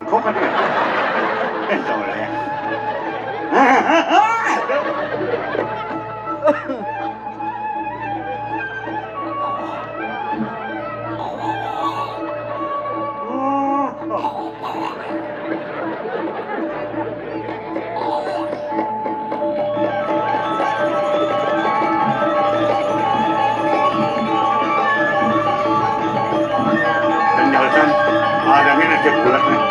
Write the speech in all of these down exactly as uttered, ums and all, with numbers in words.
Kok ada? Eh, boleh. Penjelasan ada ini aja bulat nih.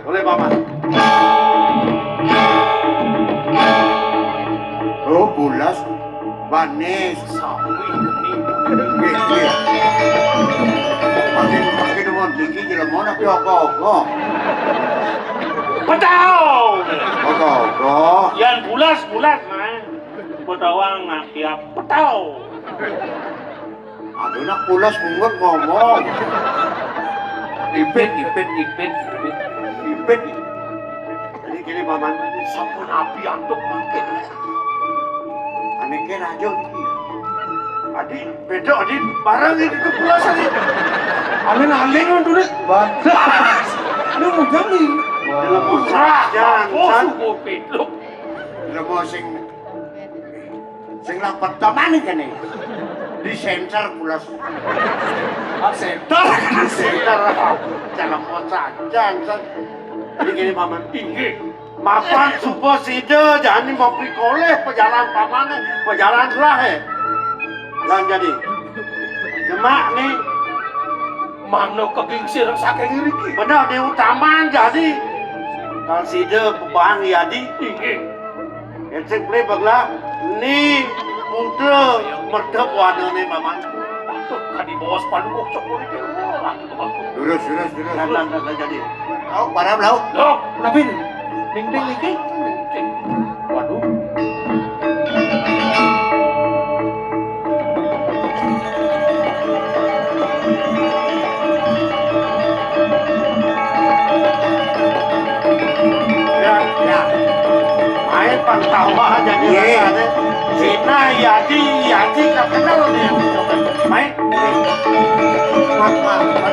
Boleh, Paman. Oh, bulas. Banes. Sawi ini. Nggih, nggih. Makin, makin umur tinggi jelema tapi apa-apa. Petau. Apa-apa. Yan bulas, bulas, Mas. Petawang ngakiap petau. Aduh, nak pulas mungut ngomong. Ipit, ipit, ipit, ipit. Ipit. Jadi gini, Paman, sampun api antuk mangkin. Ane ke raja iki. Adi, beda, Adi, barang itu pulas, Adi. Amin aling, Adi. Badas. Lu mau jami. Dalam usaha, jangan, oh, jangan. Suku pedok. Lemo sing Sing lapet teman kene. Di center pulas. Ah, center. Di center. Jalan kota, jangan. Jadi gini, Paman. Inggih. Mapan suba sida jani mau pikoleh pejalan pamane, pejalan lah, eh. Lan jadi. Demak nih. Mano kegingsir saking ngriki. Bener, di utaman jadi. Kal sida beban yadi. Inggih. Yen sing plebeg lah, ni putra mertep wanane, Paman. Waduh, kadi bawa sepanduk cokor iki. Waduh, waduh. Lurus, lurus, lurus. Lan, lan, lan, lan, jadi. Lauk, parab, lauk. Loh, kenapa ini? Ning, ning, iki? Ning, ning. Waduh. Ya, ya. Main pang tawa aja nih. Iya. Rasanya. Cina, Yadi, Yadi, nggak kenal nih. Main. Mak, mak, mak.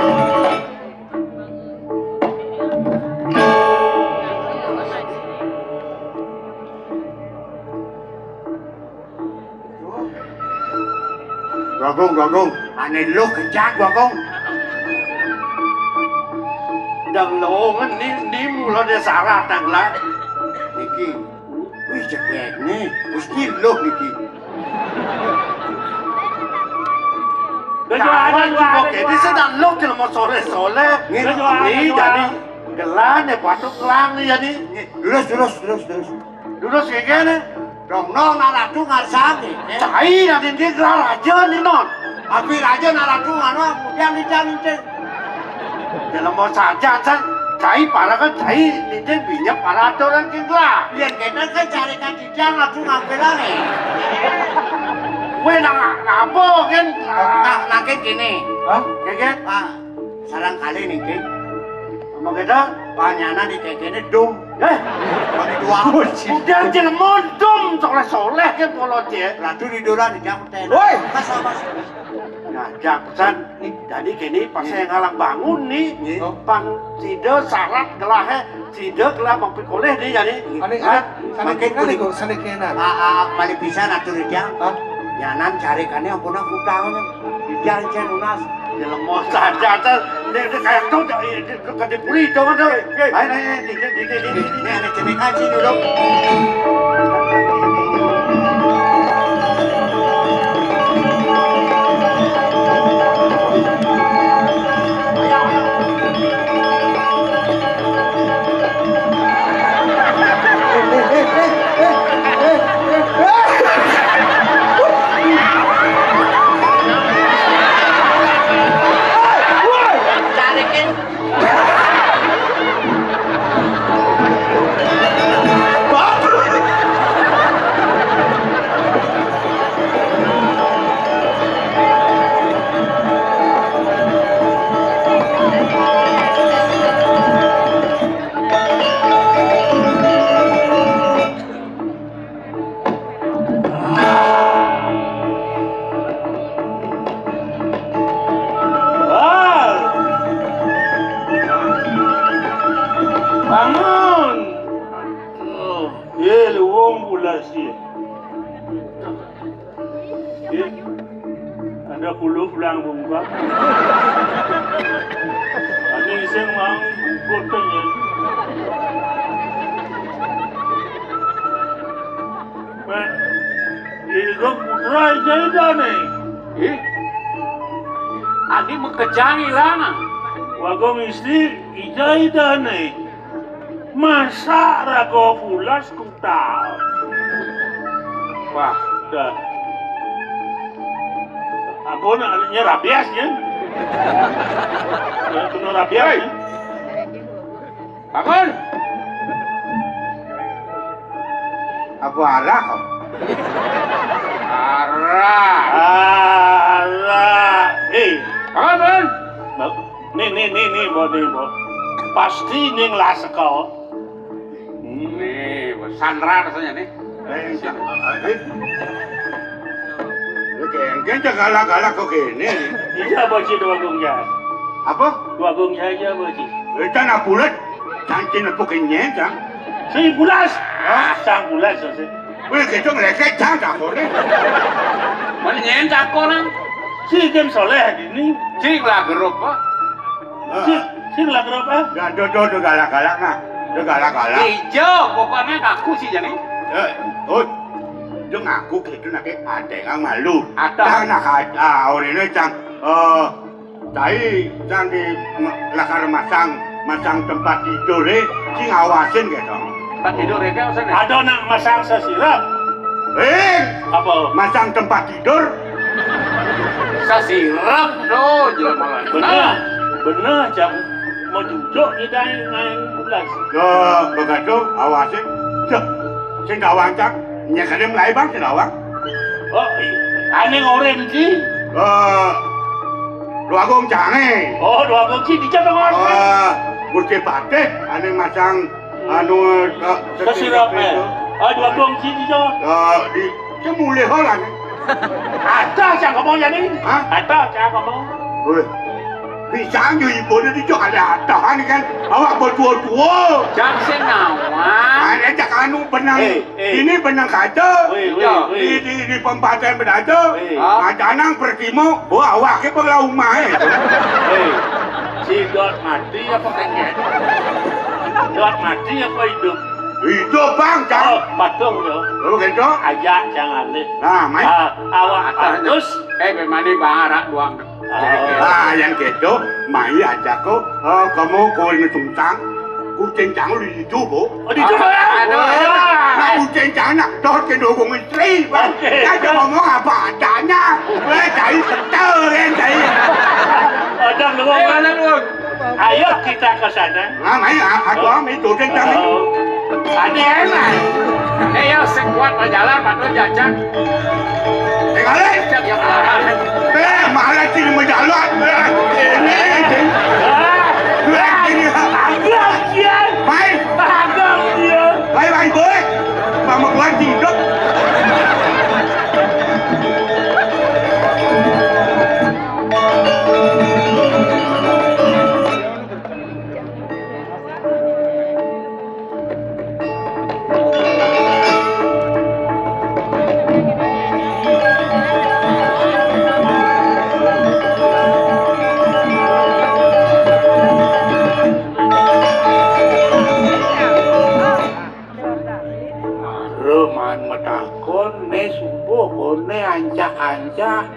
Bagong, Bagong. Ane lu kejak, Bagong. Dang lowongan ni, ni mula dia sarah tang lah. Niki. Wih, cepet nih. Mesti lu niki. Kawan juga kene sedang lu jelema soleh-soleh. Ni jadi gelan ya, patut gelang ni jadi. Lurus, lurus, lurus, lurus. Lurus kayak gini. Dong, no, nak ratu ngarsang ni. Cai nanti dia gelar raja ni, non. Abi raja nak ratu ngano, kemudian dia nanti. Jelema saja, san. Cai para kan cai, nanti binya para aturan ke gelar. Biar kita kan cari kan tidak ratu ngambil lagi. Weh, nak apa kan? Nah, makin gini. Hah? Kayak gini. Ah. Sarang kali nih, King. Sama kita, panyanan di kekene dum. Eh, pakai dua. Udah jelema dum, soleh-soleh ke polot ya. Ratu di dolan di jam ten. Woi, pas apa sih? Nah, jam pesan. Jadi kini pas saya ngalang bangun nih, pang sida syarat gelahe, sida gelah mampir koleh nih jadi. Ane, ane, sane kene kok, sane kene. Ah, ah, paling bisa atur dia. Hah? Nyanan cari kane ampun aku tahu nih. Dia cen lunas. Jelema saja, tel. Dia, dia kayak tuh, dia, dia, dia, dia puri, tuh, tuh. Ayo, ayo, ayo, dikit, dikit, dikit. Ini ada cenik aja dulu. Puluh pulang bungkak. Ane sing mang goteng ya. Wah, iku putra ija idane. Ih. Adi makejang ilana. Wagung istri ija idane. Masa raga pulas kutal. Wah, dah. Aku nak nyerabias ya. Kena rabias. Hei. Bangun. Apa arah kau? Arah. Arah. Eh. Bangun, bangun. Nih, nih, nih, nih, Mbok, nih, Mbok. Pasti ning laseka. Nih, sandra rasanya nih. Eh, eh. Lu kengken cek galak-galak kok kene. Iya, Bos, itu bagongnya. Apa? Bagongnya aja, Bos. Eh, can apulet. Cancin aku kenyang, can. Sing pulas. Hah? Sang pulas, Bos. Wih, gitu ngeleket, can, takone. Mana nyen takone? Si Kim Soleh ini. Cing lah gerup, Pak. Sing, sing lagu apa? Ya, do, do, do galak-galak nah. Do galak-galak. Ijo, pokoknya ngaku sih jane. Eh, oh. Do ngaku gitu nak ada yang malu. Ada. Nah, nah, ah, orang ini cang, eh, tai cang di lakar masang, masang tempat tidur, eh, sing awasin gitu. Tempat tidur itu maksudnya? Ada nak masang sesirap. Eh, apa? Masang tempat tidur. Sasirep tuh jelema. Bener, bener, Cang. Mau jujur kita main belas. Ya, begitu, awasin. Cek, sing gawang, Cang. Nya kadem lai, Bang, sing gawang. Oh, iya. Ane ngoren ki. Eh, Dua Agung Cange. Oh, Dua Agung ki, di Jabang. Eh, Gusti Patih, ane masang anu, eh, sesirap, eh. Ah, Dua Agung ki, di Jabang. Eh, di Cemulih lah. Ada cang ngomong ya nih. Hah? Ada cang ngomong. Weh. Bisa nyu ibu ni tu ada ada ni kan. Awak bertua-tua. Cang sing ngawang. Ada cak anu benang. Eh, eh. Ini benang kaca. Weh, weh, weh. Di, di, di pempatan berada. Weh. Ah, canang pertimo. Oh, awak ke belah rumah eh. Weh. Si Dot mati apa kenyek? Dot mati apa hidup? Hidup, Bang, cang. Oh, patuh tu. Oh, gitu. Ajak cang alih. Nah, mai. Ah, awak atas. Terus? Eh, memang ni bang arak buang. Ah, yang gitu, mai ajak ko. Oh, kamu kau ini tungtang. Kucing cang lu di situ, Bu. Oh, di situ, Bang. Aduh. Wah, nah, kucing cang nak, toh ke dukung istri, Bang. Oke. Dia cuma ngomong apa adanya. Weh, cari betul kan, cari. Ada lu. Eh, ada lu. Ayo kita ke sana. Nah, mai, ah, aku am itu kan kami. Oh. Ada enak. Eh, ya, sekuat majalah, patut jajak. Eh, kali. Jajak ya, Pak. Eh, malah sini majalah. Eh, ini, ini. Ah, ini. Agak, ya. Mai. Agak, ya. Mai, mai, boy. Mama gua hidup. Roman matakon, ne subuh kone ancak-ancak.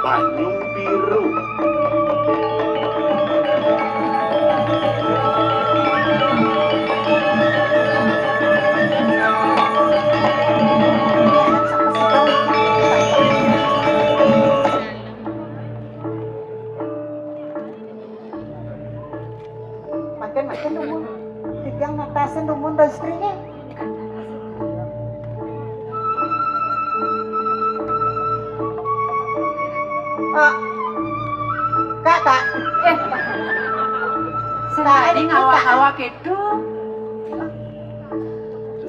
Banyu biru. Makin, makin dumun. Tigang ngatasin dumun dan istrinya. Ah. Kak, Kak. Eh. Tadi ngawak-ngawak itu.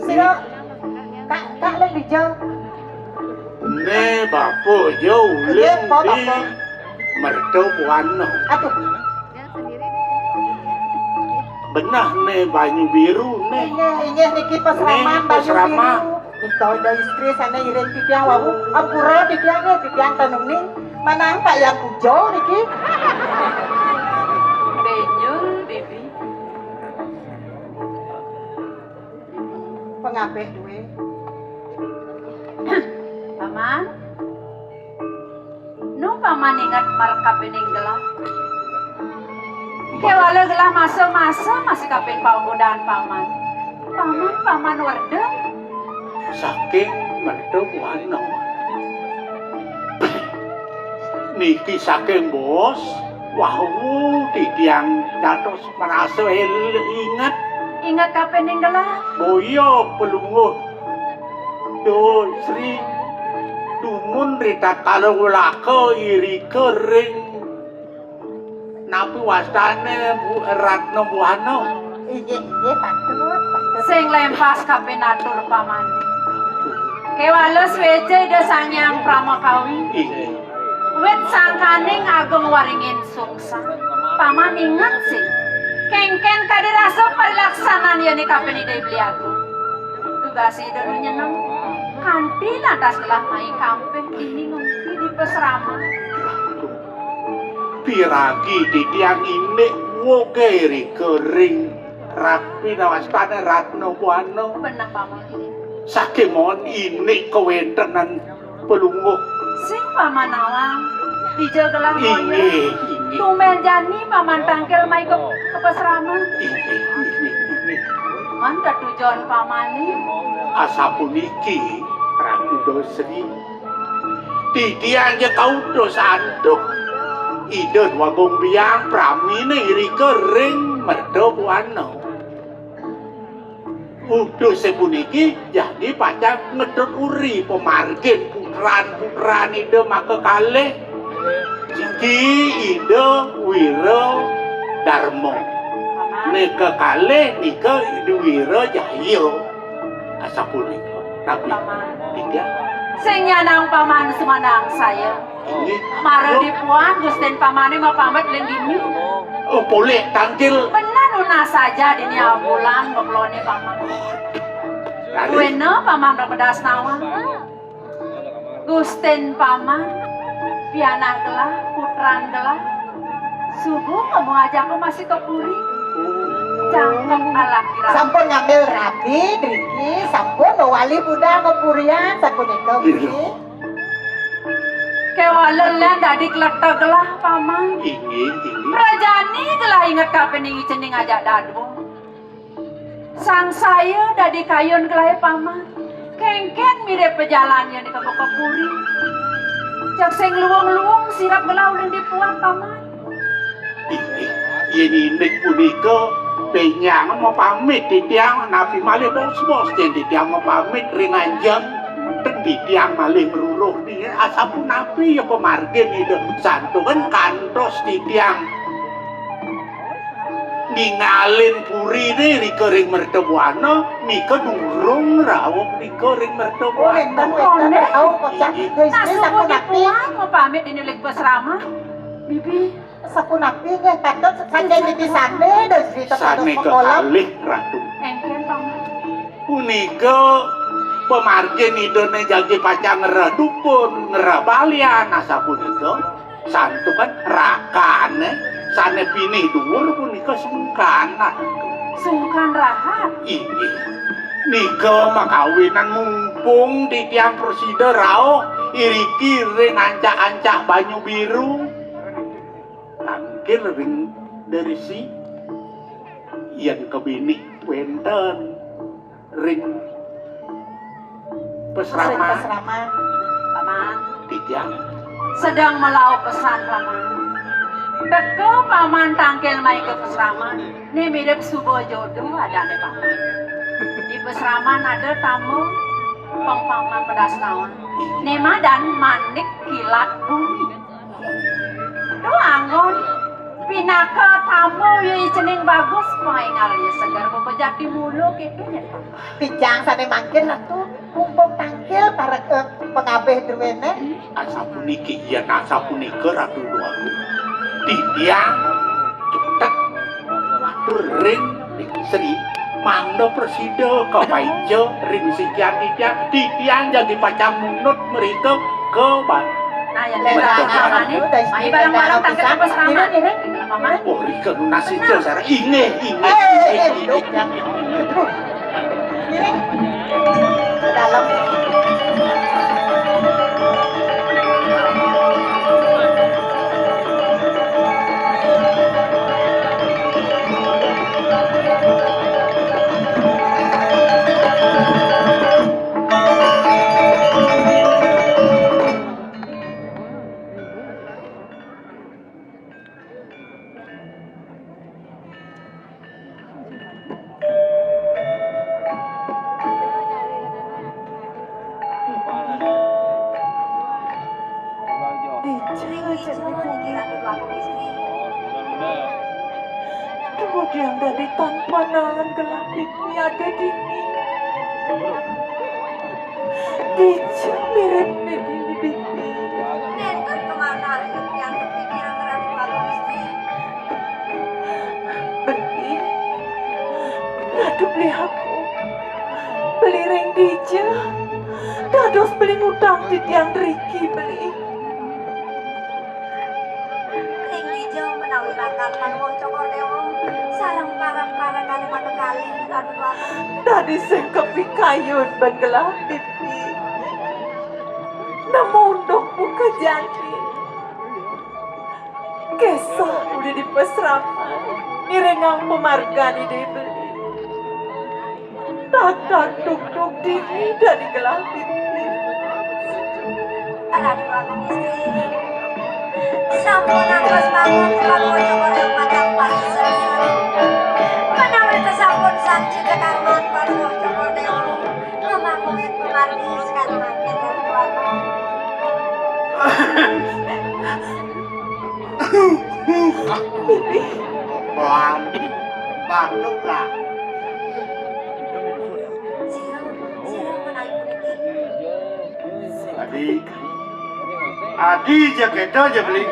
Sira, Kak, Kak, lek dijauh. Ne bapa ja ulin di merta buana. Aduh. Benah ne banyu biru ne. Inggih, inggih niki pasraman banyu biru. Nika Ida Istri sané iring titiang wau, ampura titiangé, titiang tan uning manahang Pak Hyang Puja niki. Benyul, Bibi. Pangabih duwé. Paman. Nu paman inget marep kapining gelah. Kéwala gelah masa-masa masih kapin paukudan paman. Paman, paman werda. Saking merta buana. Niki saking bos, wau titiang dados merasa el-, inget. Inget kapining gelah. Boya pelungguh. Duh, Sri, dumun ritatkala welaka irika ring napi wastané Bu-, Ratna Buana. Inggih, inggih, patut, patut. Sing lempas kapinatur pamané. Kéwala suéca Ida Sang Hyang Pramakawi. Inggih. Wit sangkaning agung waringin suksa. Paman inget sih. Kéngkén kadi rasa parilaksanan yéné kapin Ida Beli Agung. Tugas Ida nu nyeneng. Kanti lantas gelah mai kampih dini ngempi di pasrama. Piragi titiang indik woga irika ring rapi wastané Ratna Buana. Beneh, Paman. Saking mon indik kawéntenan pelungguh. Sing Paman nawang, dija gelah moya. Inggih, inggih. Tumbén jani Paman tangkil mai ka, ka pasrama. Inggih, inggih, inggih. Man tetujon Pamané. Asapuniki, Ratu Dasri. Titiang ja kautus antuk Ida Dwagung Biang praminé irika ring Merta Buana. Utusé puniki jagi pacang ngedut uri pamargin putran-putran Ida makakalih. Siki Ida Wira Darma. Nika kalih nika Ida Wira Jaya. Asapunika. Tapi tiga. Sing nyanang Paman sumanangsaya. Inggih. Mara dipuan Gustin Pamané mapamit ling dini. Oh, polih tangkil. Bener nunas saja dini abulan bekelone Paman. Raden. Wena Paman bepedas nawang. Gustin Paman, pianak gelah, putran gelah. Subuh kamu ajak aku masih ke puri. Cangkep alak kira. Sampun ngambil rabi, driki, sampun mawali budal ngepurian, sapunika, Gusti. Kewala len dadi kletek gelah, Paman. Inggih, inggih. Prajani gelah inget kapining cening ajak dadua. Sangsaya dadi kayun gelah, Paman. Kengken mirip pejalan yang di kebeka puri. Cek sing luwung-luwung sirap gelah ulun dipuan, Paman. Inggih, yen indik punika, benjang mapamit titiang napi malih bos-bos yen titiang mapamit ring anjeng, ten titiang malih ngruruh dia asapunapi ya pamargin Ida santukan kantos titiang ningalin purine rika ring Mertabuana, nika durung rauh rika ring Mertabuana. Oh, wenten, wenten, rauh, kocak. Guys, Nah, guys, subuh sapunapi? Dipuan mapamit dini ling pasrama. Bibi, Sapunapi nggih, patut saking niki sane, Gusti, Sane sekolah. Kekalih, Ratu. Engken, Paman. Punika pamargin Idane jagi pacang ngreh dukun, ngreh balian, asapunika. Santukan rakane sane pinih dhuwur punika sungkan, Ratu. Sungkan rahat. Inggih. Nika makawinan mumpung titiang prasida rauh iriki ring ancak-ancak banyu biru. Tangkil ring derisi yen kebinih wenten ring pasraman Pasraman. Paman. titiang. Sedang melaup pesan, Paman. Teka Paman tangkil mai ke pasraman. Ni mirip suba jodoh adane, Paman. Di pasraman ada tamu pengpaman pedas naon. Ni madan manik kilat bumi. Duh anggon. Pinaka tamu ya cening bagus, paingal ya segar bebejati mulu gitu ya. Pijang sane mangkin, Ratu, mumpung tangkil para, eh, pengabih druwene. Asapuniki, yen asapunika Ratu Dwaru. Titiang cetek matur ring Sri Mangda prasida kapaija ring sikian titiang, titiang jagi pacang munut mrika ka ba-, Nah, ya, Lah, barang-barang nah, ané, nah, mai barang-barang tangkep pas raman. Ngiring, ngiring. Paman. Oh, rika nunas ija sareng. Inggih, inggih, Eh, eh, eh, inggih, inggih. Ngiring. Ke dalam. Dija, Dija, niki Ratu Dwagung Istri. Kemudian dadi tan panangan gelah pipi ada dini. Dija mirip dini pipi. Nénten kamanah yang kepikiran Ratu Dwagung Istri. Beli, Ratu beli aku. Beli ring dija. Dados beli ngutang titiang driki beli. Ring dija menawi rakan panuwun Cokor Déwa sareng parek-parekané maka kalih Ratu Dwagung. Dadi sing kapikayun ban gelah pipi. Nemu unduk buka jati. Kesah uli di pasraman, ngiringang pamargan Ida beli. Tatag tugtug dini dadi gelah pipi. Ratu Agung Istri, sampun antos bangun kebangkon yang pacang pati selesai. Menawi kesampun saji kekarman paruh Cokor Déwa, mamakuin pemargi sekali mangkin Ratu Agung. Pelan, batuk lah. Sira, sira menawi puniki. Adi, adi ja kéto ja beli.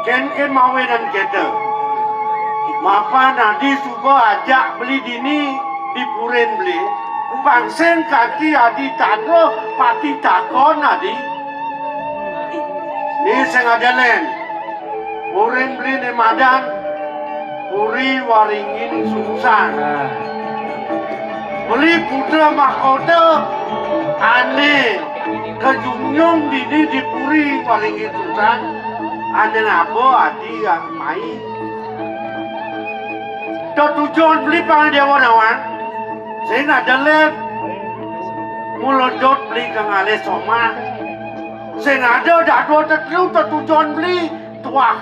Kén-kén mawinan kéto. Mapan adi suba ajak beli dini di purin beli. Pang sing kaki adi tandra pati takon adi. Ni sing ada lén. Purin beli né madan Puri Waringin Sungsang. Beli putra mahkota ané kajunjung dini di Puri Waringin Sungsang. Ané napa adi mai. Tetujon beli pang déwa nawang. Sing ada lén. Mula dot beli ka ngalih somah. Sing ada dadua tetelu tetujon beli tuah.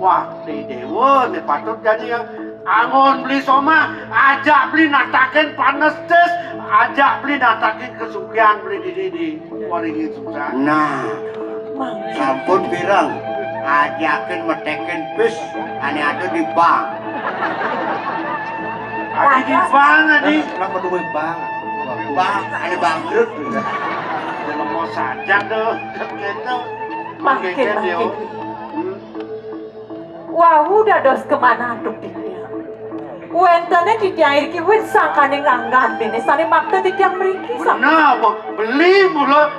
Wah, di déwa né patut jadi anggon beli somah, ajak beli natakin panestis, ajak beli natakin kesugihan beli di, di, di Waringin Sungsang. Nah, sampun pirang ajakin metekin pis ané ada di bank. Adi di bank, adi. Kenapa duwe bank? Bank, ané bangkrut. Lemos saja tuh, kan gitu. Mangkin, mangkin. Hmm. Wau dados kamanah antuk titiang. Wénten titiang iriki wit sangkaning anggan déné sané makta titiang mriki. Bener, Bu. Beli mula.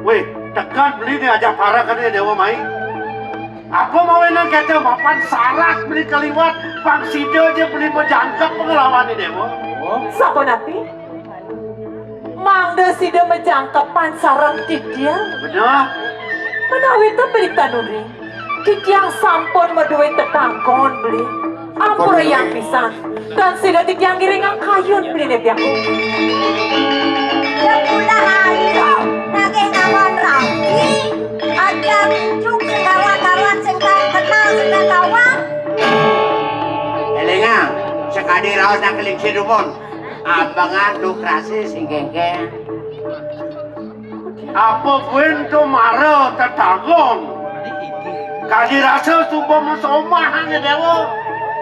Wéh, tekan beli né ajak parekané déwa mai. Apa mawinan kéto mapan sarat beli kaliwat, pang sida ja beli majangkep panglawané déwa. Sapunapi? Mangda sida majangkepan sareng titiang. Bener. Menawi ta beli tanuri, titiang sampun madué tetakon beli. Ampurayang pisan. Tan sida titiang ngiringang kayun beli né piaku. Ya pula ayo, nagih nawan rapi. Ada juk sing gawat-gawat sing kenal sing kawan. Élingang, sakadi raos nang keling sirumun. Ambangan dukrasi sing kéngkén. Apa buin to mara tetagon? Kadi rasa suba masomah ané déwa.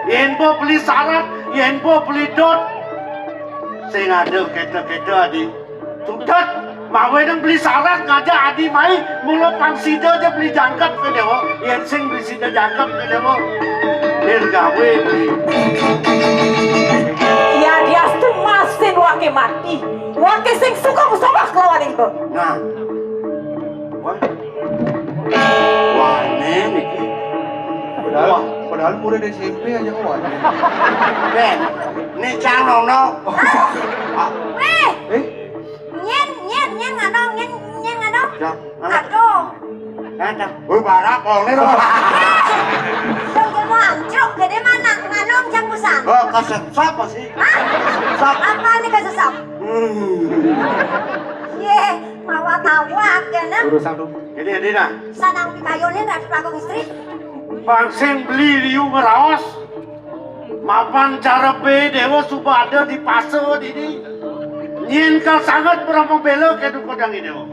Yén ba beli sarat, yén ba beli dot. Sing ada kéto-kéto adi. Tutet, mawinan beli sarat ngajak adi mai, mula pang sida ja beli jangkep ka déwa. Yén sing beli sida jangkep ka déwa. Nir gawé beli. Ya diastu Ké mati. Wah, ké sing suka musabah kelawan ibu. Nah. Wah. Wah, nén iki. Padahal, padahal murid S M P aja kok wani. Ben, ini cang nono. Ah, eh, nyén, nyén, nyén nganong, nyén, nyén nganong. Ya. Aduh. Ada. Wih, barak kok ini loh. Dong, kamu amcruk, gede mana? Nganong jang busan. Oh, kasep sapa sih? Hah? Sap. Apa nih kasesap? Hmm. Yé, mawa tawak, ya, nah. Urusan tuh. Jadi, jadi, nah. Sanang pikayunin, Ratu Bagong Istri. Bang sing beli liu ngeraos. Mapan cara bé Déwa suba ada di pasé dini. Nyén kal sanget pura mabéla ké duka dang Déwa.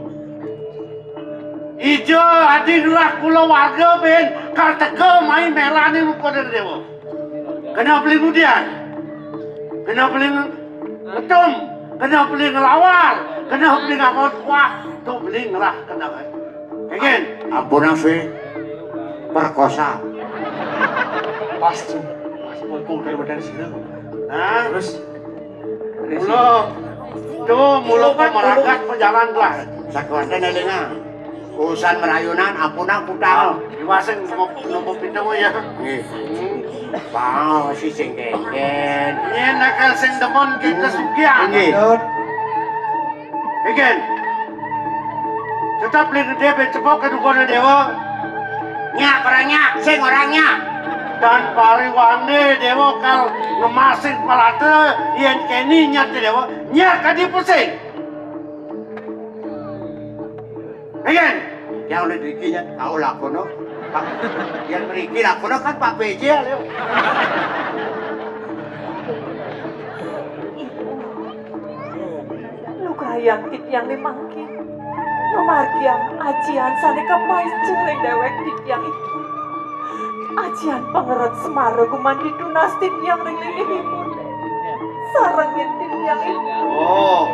Ija adi ngelah kulawarga bén kal teka mai mélani muka dang Déwa. Kena beli mudian. Kena beli ngetum, kena beli ngelawar, kena beli ngangon kuah, tu beli ngelah kena. Kengin. Ampun, Nang Sui. Perkosa. Pas tuh. Pas mumpung dari badan sini. Nah. Terus? Mula. Tuh, mula pemeragat pejalan lah. Sakuatan ada, Nang. Urusan merayunan, ampun, Nang, putang. Iwaseng nompo, nompo pitung ya. Nggih. Hmm. Bang, si sing kéngkén. Nyén nakal sing demen kita sugihan. Nggih. Kengin. Tetep beli gedé ben cepok kedukone Déwa. Nyak, ora nyak, sing ora nyak. Dan pariwane Déwa kal ngemasing palate yén keni nyat Déwa, nyak kadi pusing. Pengen. Yang udah dirikinya, kau lakono. Pak, yang meriki lakono kan Pak P J ya, Leo. Lugrayang titiang mangkin. Mamargiang ajian sané kapaica ring déwék titiang iku. Ajian pangeret semara gumanti tunas titiang ring linggihipun. Sarengin titiang iku. Oh.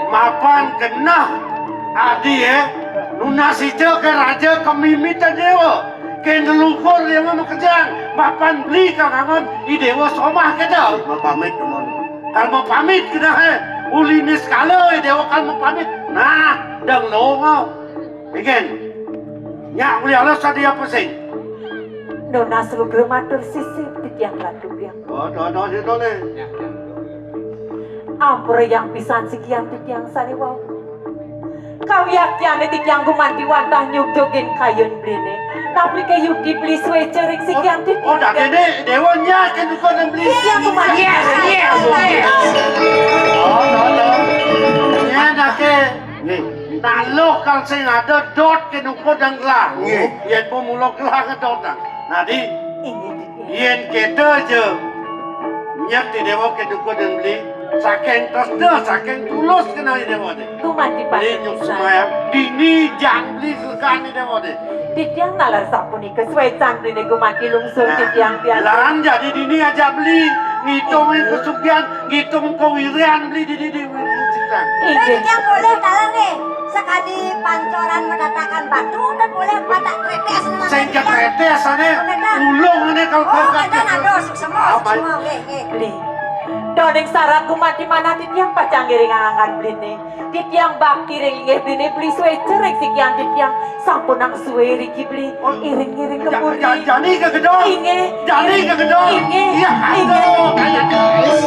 Mapan genah adi ya. Nunas ica ke raja kemimitan déwa. Ké leluhur déwa makejang, mapan beli kang angon i déwa somah kéto. Mapamit, Nuwun. Kal mapamit kéto, hé. Uli niskala i déwa kal mapamit. Nah, dang longa. Ingin. Nyak uli alus tadi apa sih? Nunas lugra matur sisip titiang Ratu Hyang. Oh, doh, doh, doh, doh, lé. Ampura yang pisan sikian titiang sané wau. Kawiaktiané titiang gumanti wantah nyugjugin kayun beliné. Napi ké yukti beli suéca ring sikian titiang? Oh, dadi né déwa nyak ké duka nang beli. Titiang gumanti. Iya, iya, iya. Oh, doh, doh. Nyén aké. Nggih. Naluh kal sing ada dot ké duka dang gelah. Nggih. Yén pemula gelah ngedot. Nah, di. Inggih, titiang. Yén kéto ja, nyat i déwa ké duka dang beli, saking tresna, saking tulus kenal i déwa dé. Gumanti beli patut nyuk pisan. Semayang, dini jang beli gelegan i déwa dé. Titiang nalar sapunika suécan beliné gumanti lungsur. Nah, titiang pian. Lan jadi dini aja beli, ngitungin kesugihan, ngitung kewirian beli di, di, di, di, di. Inggih. Titiang boleh taler nih, sakadi pancoran matatakan batu, dan boleh matak tretés. Sing ja tretés ané, ulung ané kal. Oh, kal kal kal. Aduh, suksma, apa? Suksma, nggih, nggih. Beli. Doning sarat gumanti manah titiang pacang ngiring anggan beliné. Titiang bakti ring inggih beliné beli suéca ring sikian titiang. Sampunang sué riki beli. Oh, iring-iring ja-, kemuri. Ja-, jani ka gedong. Inggih. Jani ka gedong. Inggih. Iya, inggih. Aduh, kaya guys.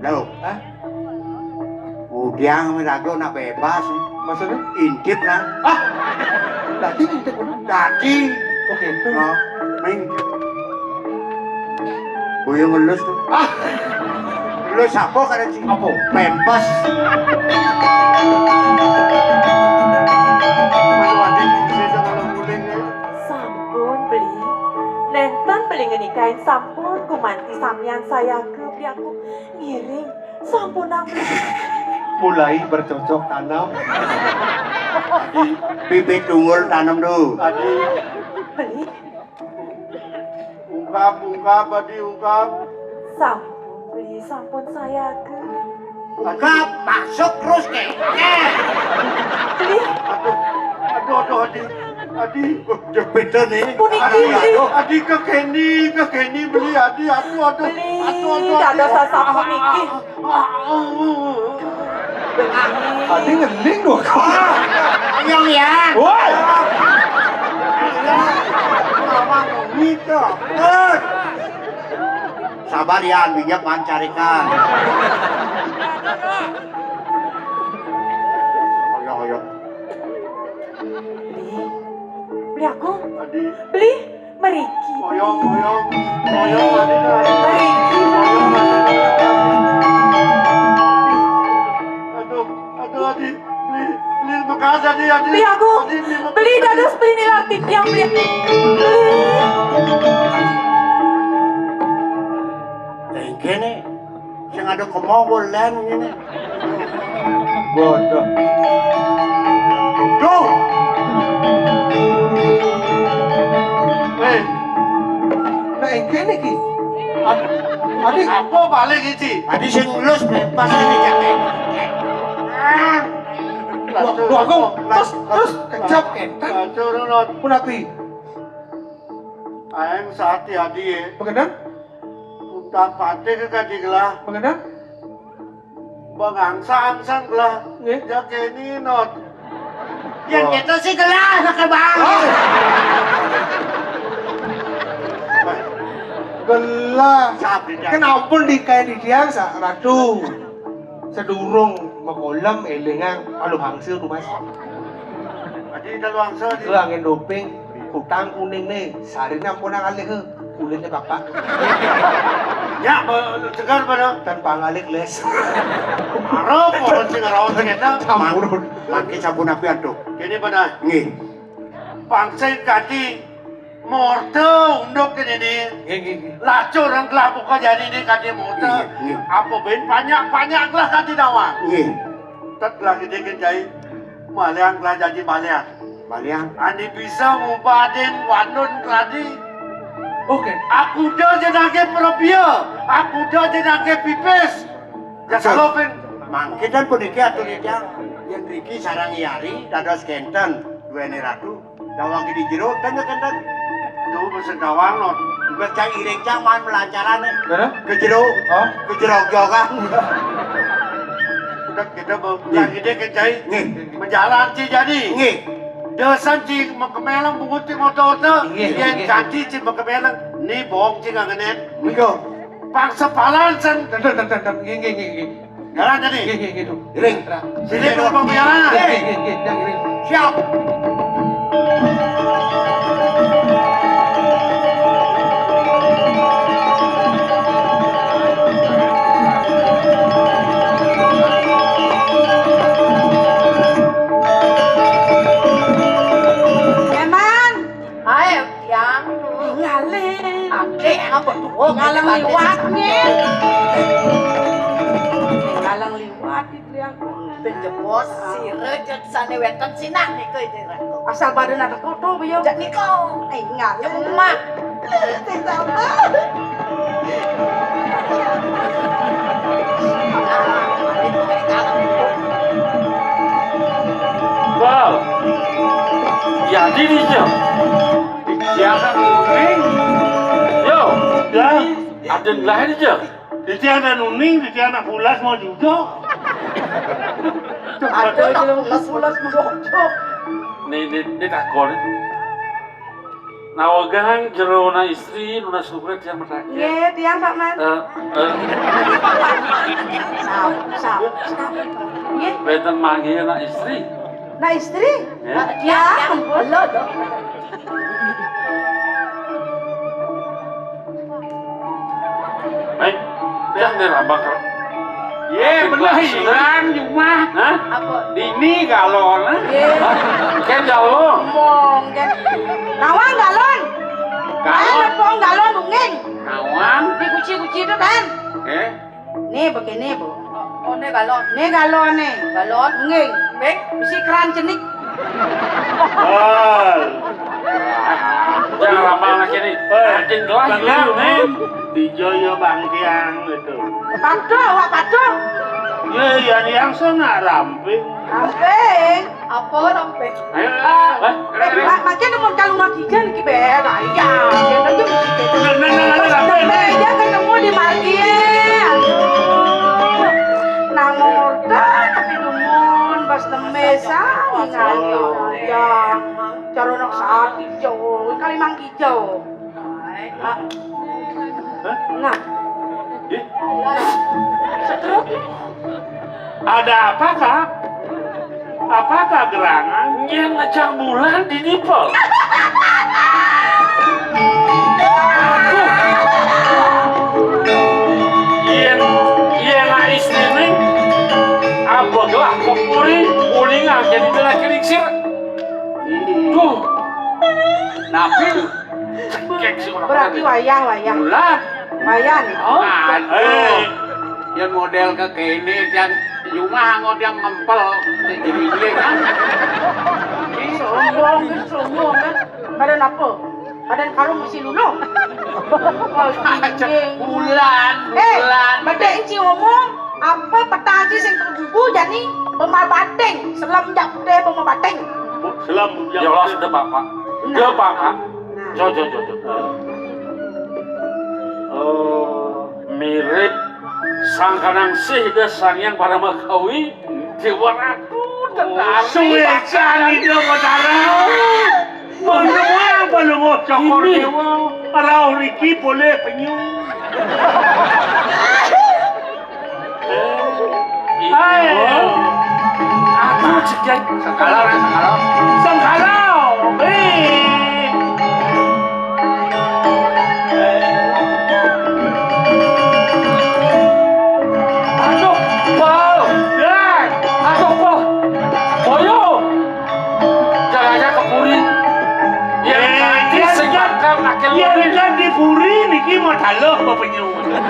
Loh. Hah? Udiang miraga nak bebas. Maksudnya? Intip lah. Ah, dadi intip kudu. Dadi. Oke, itu. Oh, main. Buyung ngelus tuh. Ah, ngelus apa kada sih? Apa? Pempes. Kalau ada di sini kalau guling ya. Sampun beli. Nénten beli ngenikain sampun gumanti samian sayaga beli aku ngiring. Sampunang. Mulai bercocok tanam. Adi. Bibit tunggul tanam dulu. Adi. Beli. Ungkap, ungkap, Adi, ungkap. Sampun, beli, sampun sayaga. Buka, masuk terus, kéngkén. Aduh, aduh, aduh, Adi. Adi. Jepitné. Puniki, Adi, Adi, kekeni, kekeni, beli, Adi, aduh, aduh. Beli, aduh, aduh, aduh, dados Adi. Sasampun niki. Ah, ah, ah, ah. Adi ngeling dong. Ayo, Yan. Woi. Mama, Mika. Eh. Sabar, Yan, bijak mancarikan. Ayo, ayo. Beli. Beli aku. Adi. Beli. Mriki. Oyong, oyong, oyong, Adi, Adi. Mriki. Oyong, Adi. Aduh, aduh, Adi. Beli, beli, makasih, Adi, Adi. Beli aku. Adi, beli, makasih. Beli dados, beli nilar titiang, beli. Thank you, nih. Sing ada kemau lén ngene. Bodoh. Duh. Eh. Nah, engke niki. Ad-, Adi. Apa balik iki? Adi sing lus bebas iki, Cak. Wah, wah, kok terus, terus kejap, eh. Lacur, Not. Punapi? Aeng sati adi, ya. Pengendang? Utak patih ke kadi gelah. Pengendang? Bangangsa-angsa gelah. Nggih. Jageni, Not. Yang kita sih gelah, nak, Bang. Oh. Gelah. Sapi dah. Kan ampun dikain di tiang, sa-, Ratu. Sedurung makolem, elingang, alu hangsil tuh, Mas. Adi dalu hangsil, Adi. Lu angin doping. Kutang kuning nih, sarine ampun ngalih, eh. Kulitnya bapak. Ya, be-, segar pada. Tanpa ngalih les. Arep pohon sing raos kita. Campur. Mangke sampun api aduh. Kene pada. Nggih. Pangsa kadi morte unduk kene nih. Nggih, nggih, nggih. Lacur nang kelapuka jani nih kadi morte. Nggih, nggih. Apa ben banyak-banyak lah kadi nawang. Nggih. Tet lagi dikit jai. Malian gelah janji malian. Malian. Andi bisa ngubadin wandun keladi. Oke. Aku da jenenge perabia, aku da jenenge pipis. Ya, kalau ping. Mangke ten puniki atur titiang. Yen riki sareng Iyari dados kenten duweni ratu. Dawang di jero ten kenten. Duh, mesen dawang, Not. Wis cai iring cak man melancarane. Bener? Ke jero. Oh. Ke jero jogan. Udah kita mau. Nggih. Lagi deh ke cai. Nggih. Menjalan ci jadi. Nggih. Dosan ci mengkemeleng bungut ci motor to. Nggih, nggih, nggih. Yen ganti ci mengkemeleng ni bohong ci ngangenet. Niku. Paksa palan sen. Ten, ten, ten, ten, ten. Nggih, nggih, nggih, nggih. Jalan tadi. Nggih, nggih, nggih, tuh. Iring. Sini tuh pembiaran. Nggih, nggih, nggih, nggih, nggih. Siap. Eman. Ae, Yang. Ngalih. Ade, ngapa tuh? Oh, ngalang liwat, nggih. Ngalang liwat. Penjebos sira jeg sane wenten sinah nika, Ida Ratu. Asal badan ada koto, Bayu. Jak nika. Ai, ngalih. Nyemak. Sing sama. Bal. Ya, dini je. Siapa kuning? Yo. Ya. Ada lain je. Titi anak nuning, titi anak bulas mau juga. Aduh, tak bulas, bulas mau juga. Nih, nih, nih takon. Nawegang jero na istri, nunas sukret yang mendaki. Nggih, tiang, Pak Man. Eh, eh. Sap, sap, sap. Nggih. Wenten manggih na istri. Na istri? Ya. Ya, halo, dong. Baik, yang dirambak. Ye, belah hilang cuma. Hah? Apa? Dini galon, eh? Ye. Hah? Ken galon. Ngomong, ken. Nawang galon. Galon. Ayo, nepung galon, bunging. Nawang. Dikuci-kuci itu, kan? Eh? Nih, begini, Bu. Oh, ini galon. Ini galon, nih. Galon? Nggih. Nggih. Isi keran cenik. Wah. Jangan lama lagi nih. Eh, Adin gelas Bang juga, Tiang, nih. Nih. Dijoyo Bang Tiang itu. Patuh, awak patuh. Yan yang sana ramping. Ramping? Apa ramping? Ayo, ah, eh, eh, eh. Mak, makin nemun kalung Mang Kijang niki, ben, ayah. Yen aja mesti nah, nah, nah, nah, nah, ramping. Meja ketemu di margi. Aduh. Nang ngorta tapi nemun pas tembe sami ngayah. Ya, cara nak saat hijau, kali Mang Kijang. Hah? Nah. Ih. Setruk. Ada apa, Kak? Apakah gerangan? Nyén ngecang bulan di nipel. Aduh. Yén, yén istriné apa gelah kepuri, uling aja di laki lingsir. Tuh. Napi? Cekek si orang. Berarti wayah, wayah. Bulan. Wayah nih. Oh, aduh. Eh. Yang model kekene, yang cuma anggo yang ngempel. Jadi beli kan? Sombong, sombong kan. Badan apa? Badan karung besi luluh. Bulan, eh, bulan. Bedek enci ngomong, apa peta aja sing terbubu jani bema bating, selem jak deh bema bating. Selem jak. Ya Allah, sudah, Bapak. Nah. Ya, Bapak. Nah. Jo, jo, jo, jo. Oh, mirip sangkanang sih dah Sang Hyang Paramakawi, Dewa Ratu, Betari. Suwe kali dia Betara. Wah, semua apa lu mau cokor ini. Dewa? Rauh riki boleh penyu. Hai. Aku cekek. Sengkala, orang sengkala. Sengkala. Eh. Aduh, Pal. Ya. Aduh, Pal. Boyo. Jangan-jangan ke puri. Yang eh, nanti sing bakal akil yén kan di puri niki mah taluh apa penyu. Penyu,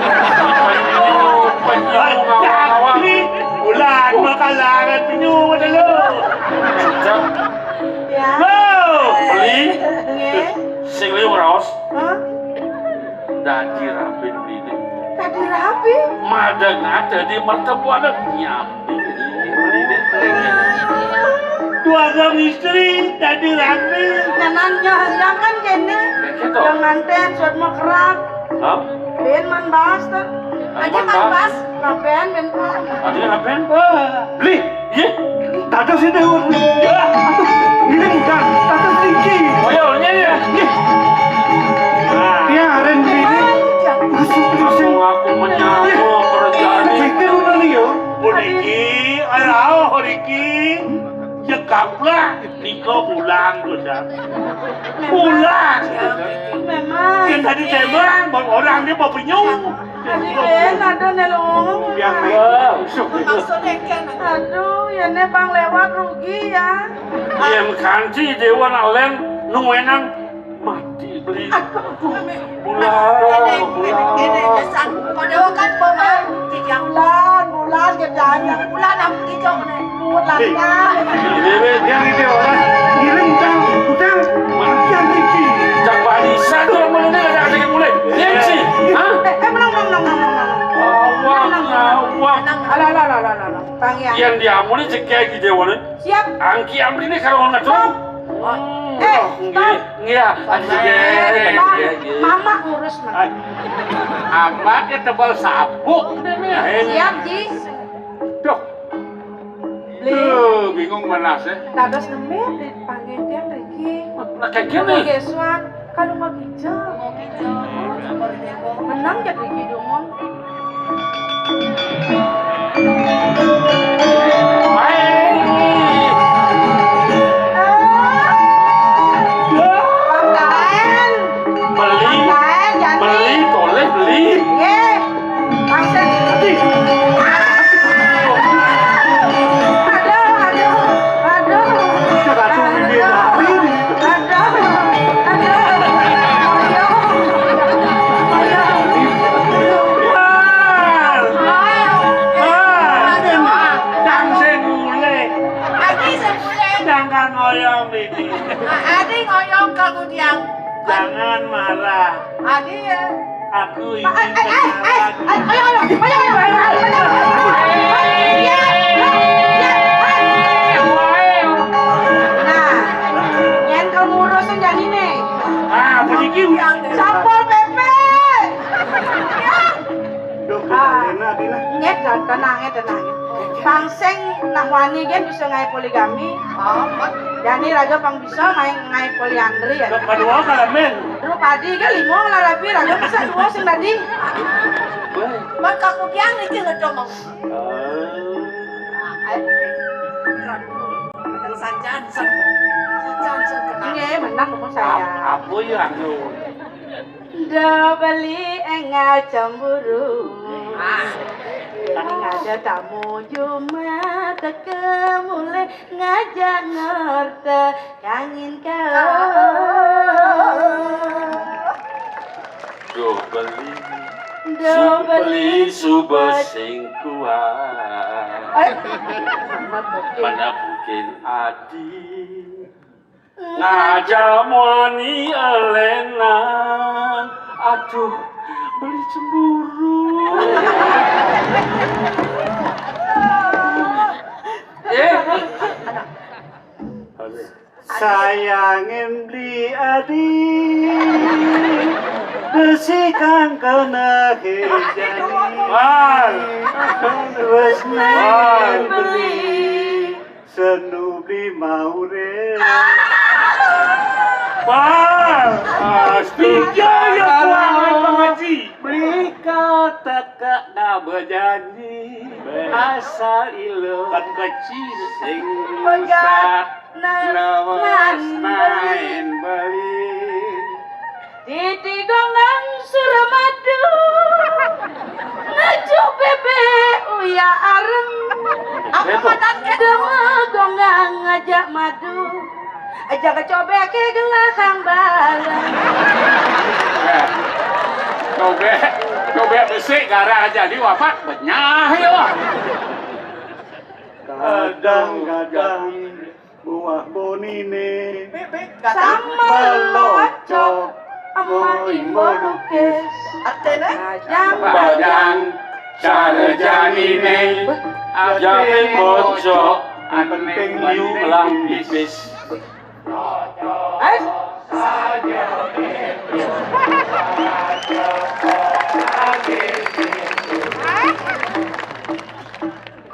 penyu, ngawang-ngawang. Bulan makalangan penyu mah taluh. Ya. Lo. Beli. Nggih. Sing liu raos. Hah? Dadi rabi beliné. Dadi rabi? Madeng dadi mertuané nyambi beliné. Dua orang istri dadi rabi. Nyanan nyah, ya kan kéné. Begitu. Yang nganten suat makrab. Hah? Ben man bas ta. Aja man bas. Raben ben. Aja raben. Wah. Beli. Iya. Dados ini, Ur. Ya. Aduh, ini bukan. Dados iki. Oh, ya, ini ya. Nggih. Nah. Dia aren ini. Pusing, pusing. Aku, aku menyambung kerjaan ini. Pikir ngono ya. Puniki, arah, puniki. Ya gaplak, nika bulan, Gus. Bulan. Memang. Yang tadi tembak, orang dia mau penyu. Aduh, Ben, aduh, né lho. Yang wah, maksudnya kan. Aduh, ya né Bang lewat rugi ya. Yén kanthi Déwa nak lén nuwénang mati beli. Aduh. Bulan, bulan. Ini, ini, ini, kesan. Kau Déwa kan bawa tiga. Bulan, bulan, kerjaan yang bulan, aku tiga, mana? Bulan, kan? Ini, ini, yang ini orang. Ngiring, Bang. Utang. Yang iki. Cak barisan tuh, mulai ada sedikit mulai. Iya sih. Hah? Eh, eh, menang, menang, menang, menang, menang. Awak, awak. Alah, alah, alah, alah, alah. Bang ya. Yang diamuni cek kayak gitu, Wan. Siap. Angki amri ini kalau nggak tahu. Eh, nggih, stop. Nggih, ya. Aduh, nggih, nggih, nggih. Mama ngurus, Mang. Amat ya tebal sabuk. Siap, Ji. Duh. Beli. Duh, bingung mana sih? Dados nembé di panggen tiang riki. Nah, kayak gini. Nggih, Suan. Kalau mau kijang. Menang jadi hidungan. Hai. Beli. Beli, boleh beli. Nggih. Langsung. Aduh, aduh, aduh. Aduh, aduh, aduh. Ayo, ayo. Mal. Mal. Mal. Kang sing mulih. Lagi sing mulih. Jangan ngoyong ini. Adi ngoyong kamu diam. Jangan marah. Adi ya. Aku ingin eh, eh, eh, eh, kenalan. Eh, ayo, ayo, ayo, ayo, ayo, ayo, ayo, ayo, ayo. Nah, nyén kamu ngurus janiné. Ah, puniki. Satpol P P. Duh, ah, Dina, Dina. Nyét, tenang, nyét, tenang. Pang sing nah wani gén bisa ngaé poligami. Jani raga pang bisa ngaé, ngaé poliandri ya. Kadua kalamin. Duh, padi gé lima lah rabi, raga masa dua sing tadi. Bang, kaku kiang niki ngedong. Sanjan, sen. Sanjan, sen kenal. Nggih, menang kok saya. Apa ya anu? Ndo beli enggak cemburu. Ah. Ini ada tamu Jumat teka mulai ngajak ngorte kangin kau. Duh beli, duh beli suba sing kuat. Mana mungkin adi ngajak muani elenan. Aduh, beli cemburu. Eh. Sayangin beli adi besi kang kena hejani. Wah. Wes nengin beli senu beli maure. Wah. Astaga. Iya, iya, kuangan pengaji. Beli kata kak nggak berjanji. Asal ilo. Kan kecil. Sing pegat. Nawas nain beli. Titi gonggang Suramadu. Ngejuk bebek uya areng. Apa padan ke? Dema gonggang ngajak madu. Aja kecobek ke gelahang bareng. Eh, cobek, cobek besik gara aja di wapat benyah ya. Kadang-kadang buah bonine. Sama locok, sama imbo lukis. Artinya? Bajang cara janine. Jangan bocok. Penting yu lah pipis. Eh?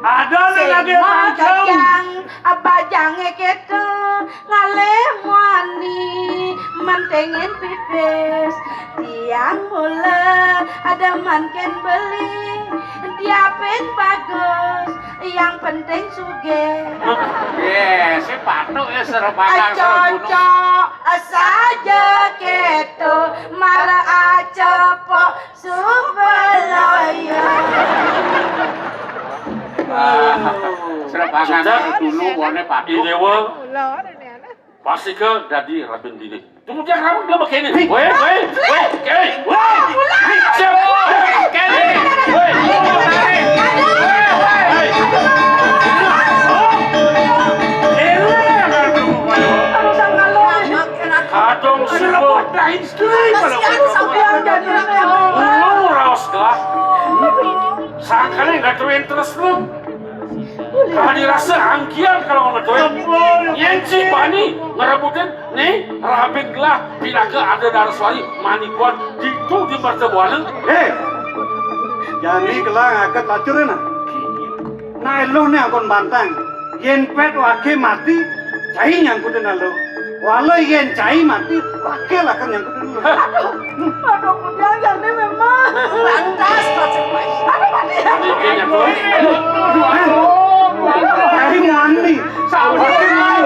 Ada nang lagi sing macam. Bajang, bajangé kéto ngalih muani mentingin pipis. Tiang mula ada manken beli, diapin bagus, yang penting sugih. Yé, si patuk ya serepakan. Cocok saja kéto, mara acepok. Subalaya. Serapangan dulu, wone padu. Idewa. Pasti ke dadi rabin dini. Tunggu dia kamu dia begini. Weh, weh, weh, weh, weh. Siap. Weh, weh. Kadang suruh. Kasihan sampean jadi nenek. Lu raos gelah. Sangkane nggak tuin terus lu. Kalau dirasa angkian kalau ngedoin. Yang si Bani ngerebutin nih rabin gelah pinaka ada daraswari manikuan ditu di mertebuanan. Hei, jani gelah ngaket lacurin ah. Nah, eluh nih angkon bantang. Yen pet wage mati, cai nyangkutin eluh. Wala yen cai mati, wage lakon nyangkutin eluh. Aduh, aduh, kudiang jane memang. Lantas, aduh, mati. Aduh, aduh, aduh. Cai mati. Sabar,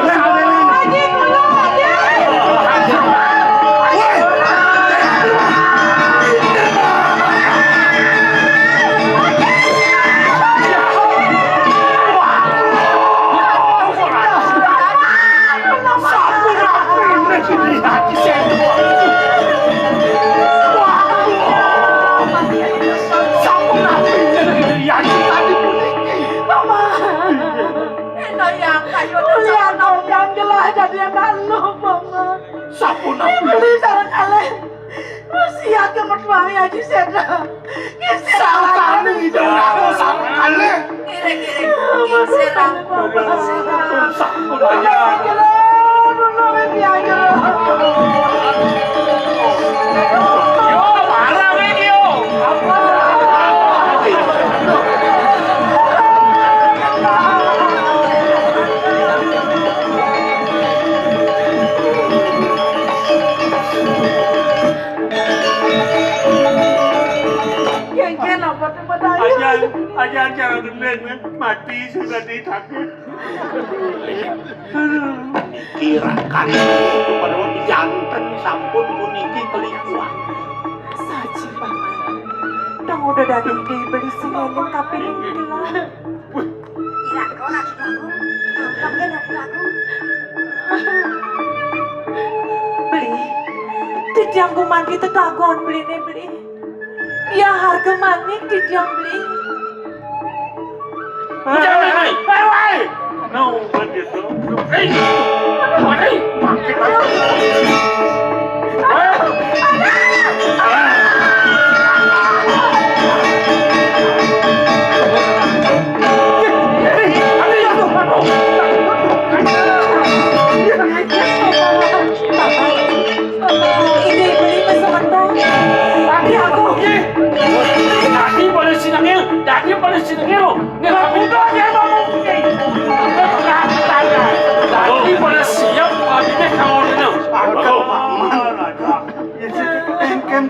sabar. Aji, kulo, aji. Mama. Eno yang kayu. Ulian dong yang gelah jadi anak lu, Mama. Sapunapi. Beli sareng kalih. Wasiat ke mertuane Haji Seda. Sangkane ngidang aku sareng kalih. Sampun, Bapak. Sampun, Bapak. Yo, marah, weh, yo. Aja, aja, aja, mati sudah ditakut. Kirakan pada janten sampun puniki kelikuan. Saji, Paman. Dong udah dadi beli sing eling kapining gelah. Ira kok lagi lagu, tampaknya lagi lagu. Beli, titiang gumanti tetagon beline, Beli. Ya, harga manik titiang beli. Jangan, hai, hai, hai. No, bukan gitu. Hei, mati, mati. Ini beli pesementan. Tadi aku, ih, tadi pada sinengil, tadi pada sinengil. Nggak, udah, dia mau ngomong. Tadi pada siap, habisnya kamu ini. Aduh, Paman. Ya, sih, engken,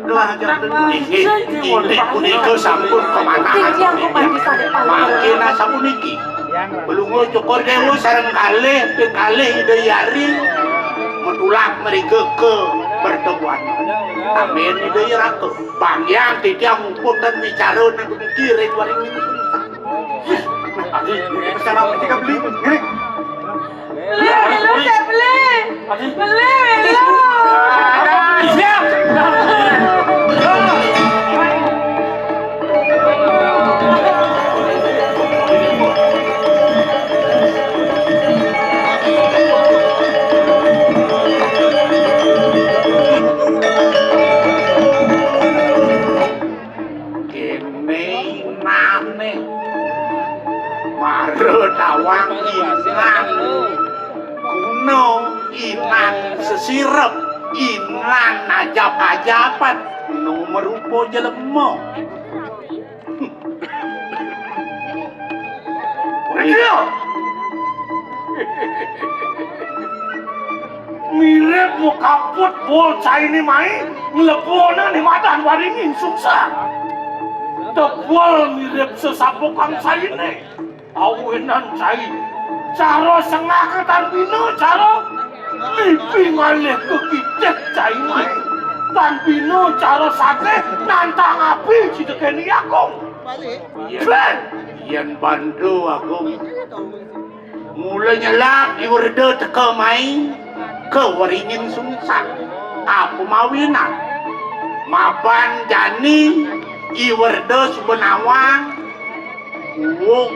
gelah aja. Inggih, inggih punika sampun kemanahan. Titiang gumanti sané paling. Mangkin asapuniki. Belungu Cokor Dewa sareng kalih, ping kalih Ida Hyang Ari matulak mriki ka pertemuan. Amin, Ida Hyang Ratu. Panjang titiang mumpung dan bicara nang puniki ring waring ini. Adi, pesan apa sih, Kak Beli? Ngene. Beli, lu, Cek Beli. Beli, lu. Siap. Kene inane. Mara tawang inan. Guna inan sesirep, inan ajap-ajapan, nu marupa jelema. Iya. Mirip makaput bol cainé mai, nglebona ning madan waringin sungsang. Tebel mirip sesabukang cainé. Awinan cai. Cara sengah ke tan bina, cara lipi ngalih ke kidik cai mai. Tan bina cara sakeh nantang api sida kene Agung. Yen, yen bantu Agung. Mula nyelak I Werda teka mai ka waringin sungsang. Apa mawinan? Mapan jani I Werda suba nawang uwuh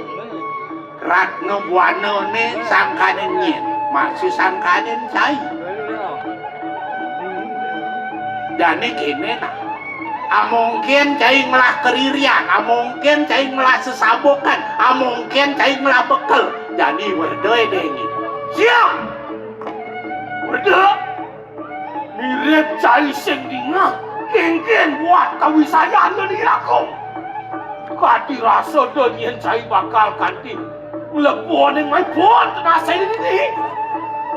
ratna buanané sangkaning nyén, masih sangkaning cai. Jani kéné nah. Amongkén cai ngelah keririan, amongkén cai ngelah sesabukan, amongkén cai ngelah bekel. Jani Werda dengin. Siap! Werda! Mirip cai sing dingeh, kénkén buat kawisayan dadi rakum. Kadi rasa da nyén cai bakal kanti mlebu ning mai bon tenasé dini.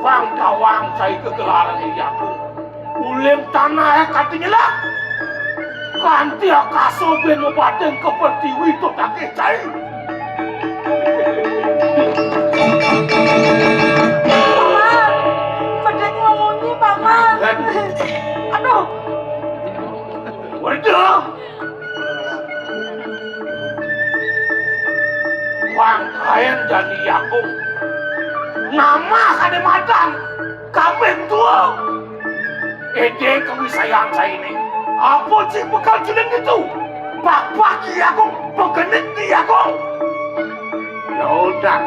Bang dawang cai kegelaran ing jagung. Uling tanah kati nyelak. Kanti akasa ben mabating ka pertiwi to takih cai. Paman, pedek ngomongnya, Paman. Aduh. Waduh. Wang kain jani jagung. Nama kadé madan. Kambing tua. Ede kawisayan cainé. Apa cai bakal jeneng itu? Bapak Ki Agung, pegenit Ki Agung. Ya udah.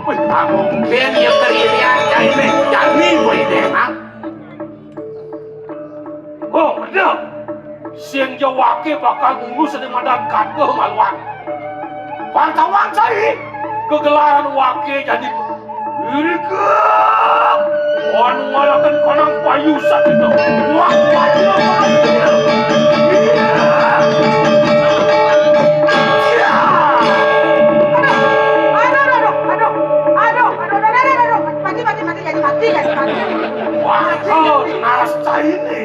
Wih, mungkin ya keririan cainé. Jani kowe deh, Mang. Oh, bener. Sing jawake bakal ngurus ning madan kageh maluan. Pantawang cai kegelaran wake jani. Irikep wan ngalaken kanang payu sakita. Wah, wajah wajah. Iya. Iya. Aduh, aduh, aduh, aduh, aduh, aduh, aduh, aduh, aduh, aduh, aduh, mati, mati, mati, mati, mati, mati, mati. Wah, kau jelas cai ini.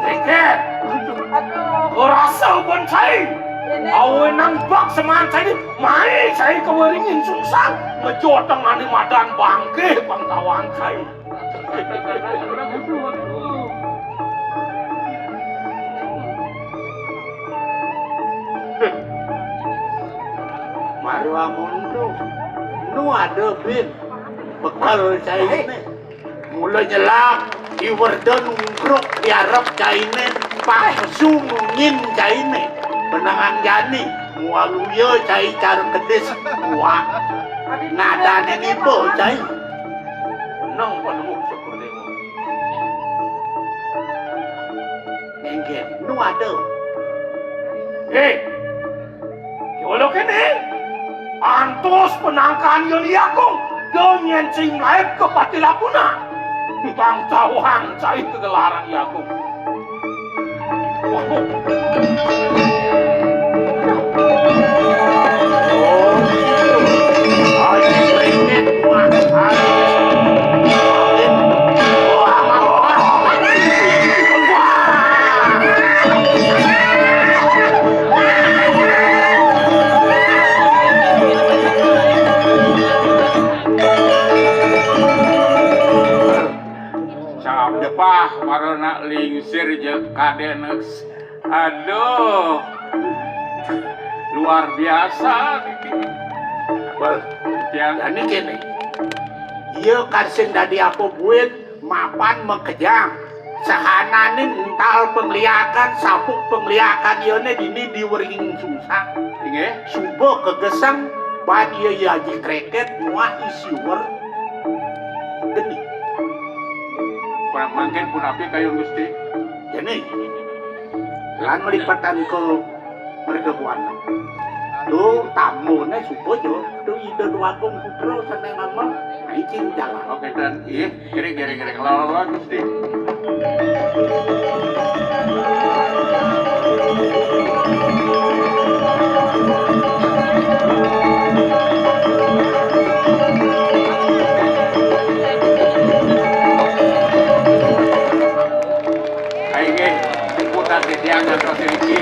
Tiket. Aduh. Rasa uban cai. Ini. Awe nang bak seman cai. Mai cai keweringin sungsang. Ngejoteng ane madan bangke pangtawan cai. Maru amun tu. Nu ada bin. Bekal cai ini. Mula nyelak, I Werda nungkruk di arep caine, paksu mungin caine. Benengan jani, mualuya cai cara kedis, kuat. Nadane niba cai. Menang panemuk seperti itu. Nggih, nu ada. Eh, Yolo kene, antos penangkan Yoni Agung, donyen sing laib ke Pati Lapuna. Bang tawang cai kegelaran Agung. Waduh. Oh, gitu. Haji Rengek, wah, Haji. Wah, wah, wah. Capah marana lingsir je kadene. Aduh. Luar biasa niki. Bel, pian. Jani kene. Iya kan sing dadi apa buin mapan makejang. Sahananing ental pengliakan, sabuk pengliakan iyane dini di weringing sungsang. Inggih. Suba kegesang ban iya Haji Kreket muah I Siwer geni. Mangkin punapi kayun Gusti? Jani, lan melipetan ke Merga Buana. Tu tamune suba jo. Tu Ida Dwagung Putra sane nama. Nah, iki jalan. Oke, dan iya, kiri, kiri, kiri. Lawan, lawan, Gusti. Ayo, nggih, liputan titiang dan Pak Siriki.